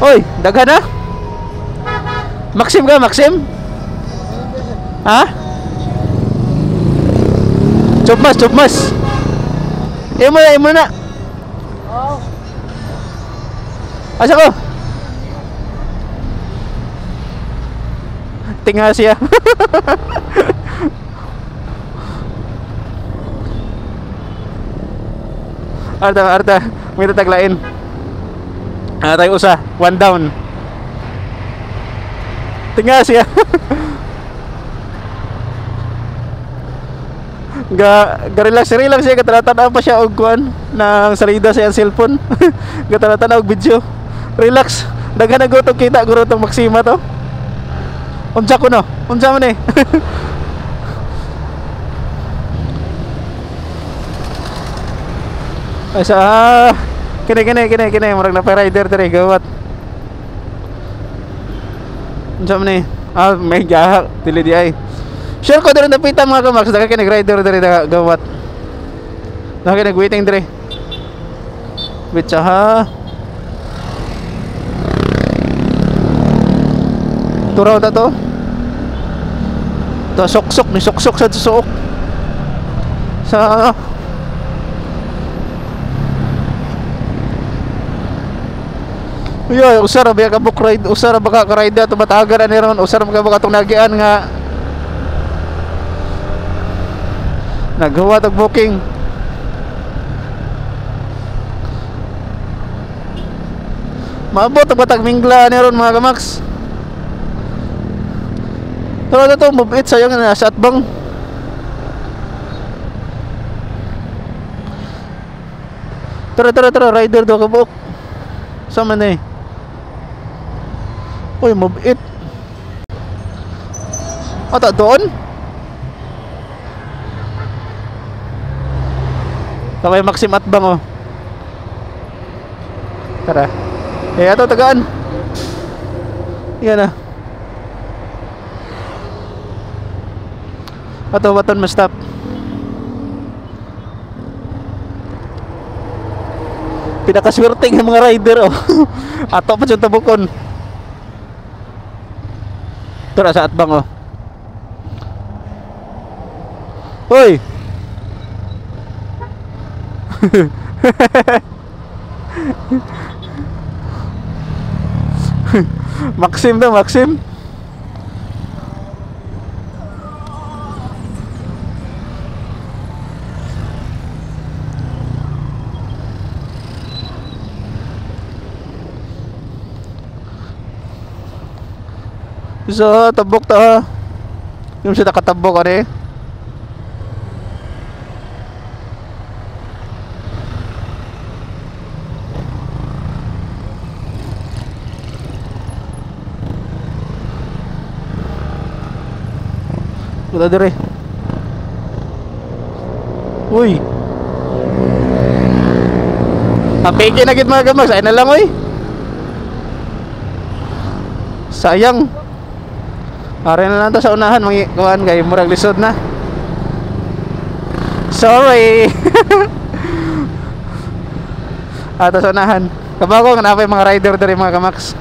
Oy, daghan na. Maxim ka, Maxim? Ha? Chupmas, chupmas. Imo na, imo na. Asa ko? Tinga siya. Arta, arta. May tataglain. Ah, tayo usa. One down. Tinga siya. Ga relax relax siya, katalatan pa siya og kuan ng salida sa iyang cellphone. Katalatan og video. Relax. Daghan na gutong kita guro tong Maxima to. Unsa ko no? Unsa man eh? Ay sa kini kini kini kini murag na rider diri gawat. Unsa man eh? Ah, may gahak dili di ay. Sure ko diri napita mga kamax, daghan kini rider diri gawat. Daghan kini waiting diri. Bitsa ha. Turaw ta to. To sok-sok ni sok-sok sa suok. Sa Uy, usara ba ka book ride, usara ba ka ride ato batagan ani ron, usara ba ka atong nagian nga naghuwat og booking. Maabot og batag mingla ani ron mga kamax. Tara na to, move it, sayang na sa atbang. Tara tara tara, rider do ka buok. Sama na eh. Uy, move it. Ata doon? Taway Maxim atbang oh. Tara. Eh ato tagaan. Yan na. Ato waton ma-stop. Pinakaswerte ng mga rider oh. Ato pa siya tabukon. Tara sa atbang oh. Hoy. Maxim to, Maxim. So, tabok ta ha. Yung siya nakatabok ano eh. Wala dire. Uy. Apeke na gid mga kamax. Ay na lang oy. Sayang. Are na lang to sa unahan mga kuan kay murag lisod na. Sorry. Ato sa unahan. Kabago nga napay mga rider diri mga kamax.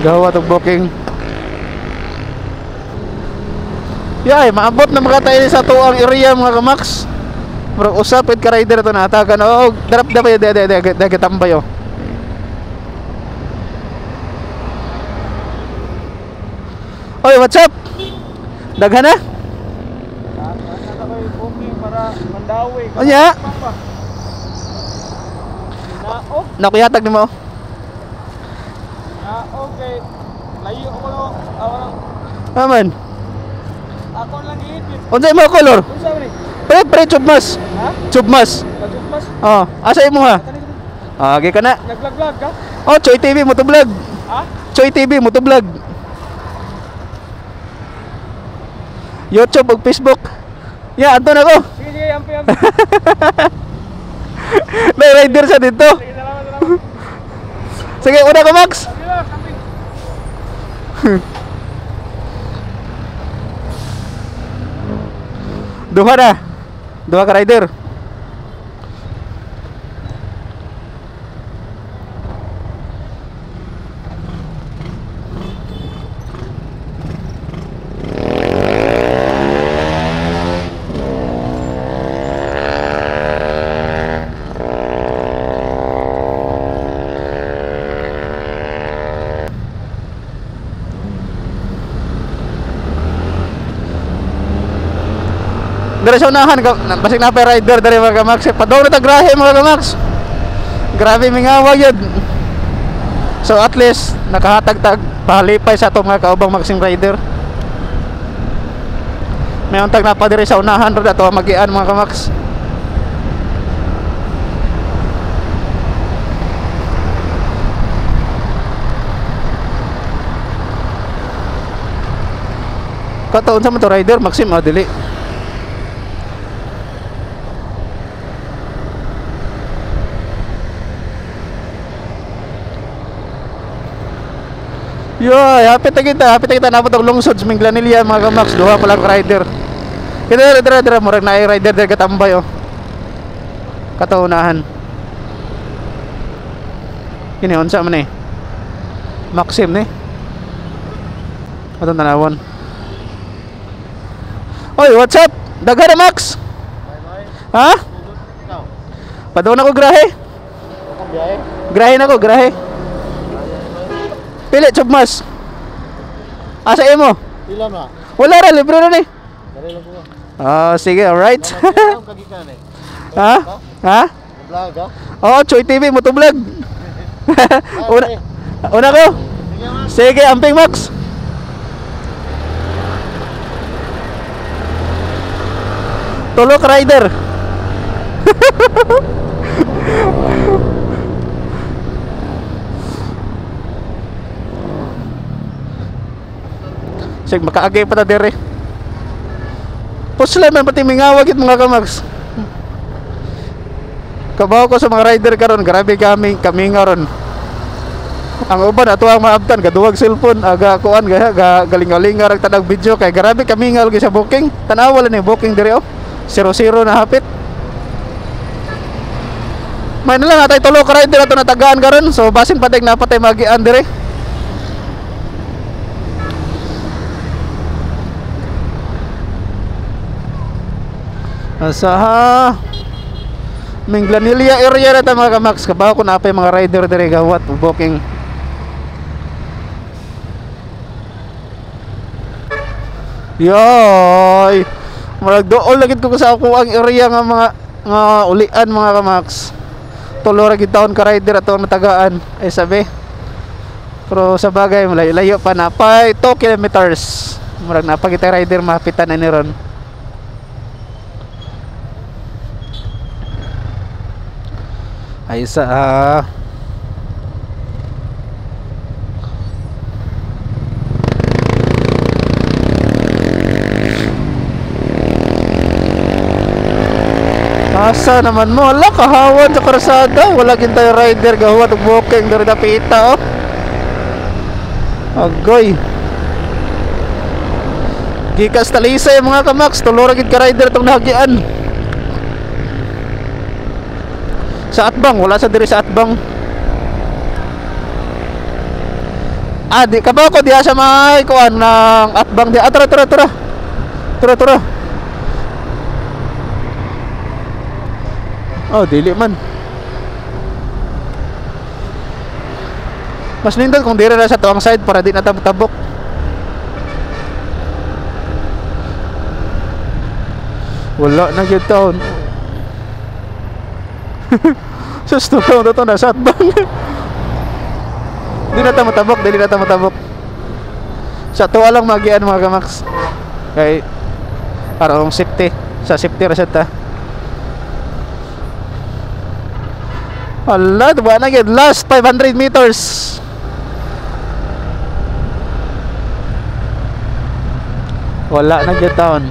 Gawa tong booking. Yay, maabot na mga tayo sa tuang area mga kamax. Murag usap ka rider to natagan. Oo, darap da pa de de de de tambay oh. Oy, what's up? Daghan na? Para Mandawi. Unya. Naog. Nakuyatag nimo. Naog kay layo ko no. Awan. Aman. Ako lang giipit. Unsa imo color? Unsa man ni? Pre pre chubmas. Ha? Chubmas. Chubmas. Oh, asa imo ha? Ah, gi ka na. Nagvlog-vlog ka? Oh, Choi TV motovlog. Ha? Choi TV motovlog. YouTube ug Facebook. Ya, anto na ko. Sige, sige, ampi, ampi. May rider sa dito. Sige, salamat, salamat. Sige, una ko, Max. Sige lang, ampi. Duha na. Duha ka rider. Dere sa unahan, basig na pa rider dere mga kamax. Padong na ta grahe mga kamax. Grabe mingawa yun. So at least nakahatag-tag pahalipay sa atong mga kaubang Maxim rider. May untag na pa diri sa unahan rod ato magian mga kamax. Kato unsa man to rider Maxim ah dili. Yo, hapit na kita napot og lungsod sa Minglanilla mga kamax, duha pa lang ka rider. Kita dira dira murag naay rider dira katambay oh. Kato unahan. Kini unsa man eh? Maxim ni. Atong tanawon. Oy, what's up? Daghan na Max. Ha? Padung ako grahe. Grahe na ko, grahe. Pili chubmas. Asa imo? Pila na? Wala ra, libre ra ni. Dali lang ko. Ah, sige, alright. Ha? Ha? Vlog ha? Oo, Choy TV, motovlog. Una ko. Sige, amping Max. Tulok rider. Sige, makaagay pa ta dire. Pusla man pati mingawag it mga kamax. Kabaw ko sa mga rider karon, grabe kami nga ron. Ang uban ato ang maabtan gaduwag cellphone, aga kuan ga galingalinga rag tanag video kay grabe kami nga lagi sa booking. Tan-awa lang ni booking dire oh. 0-0 na hapit. May na lang atay tulo ka rider ato natagaan karon. So basin patay napatay magian dire. Asa ha? Minglanilla area na ta mga kamax. Kabaw ko na pa yung mga rider dire gawat booking. Yoy. Murag dool lagi ko sa ako ang area nga mga nga ulian mga kamax. Tulo ra gid taon ka rider ato ang natagaan. Ay sabi. Pero sa bagay malayo-layo pa na pa 2 kilometers. Murag napagita rider mapitan na ni ron. Ay sa asa naman mo, ala kahawan sa karsada, wala gid tayo rider gahuwat og booking diri dapita oh. Agoy. Gikas Talisay mga kamax, tulo ra gid ka rider tong nahagian. Sa atbang, wala sa diri sa atbang. Ah, di kabaw ko diha sa may kuan ng atbang di. Ah, tara tara tara. Tara tara. Oh, dili man. Mas nindot kung diri ra sa tuang side para di na tabok. Wala na gyud taon. Sus, tulong na to, nasa atbang. Di na ta matabok, dili na ta matabok. Sa tuwa lang magian mga kamax. Kay parang safety, sa safety ra sad ta. Ala, diba na gyud last 500 meters. Wala na gyud taon.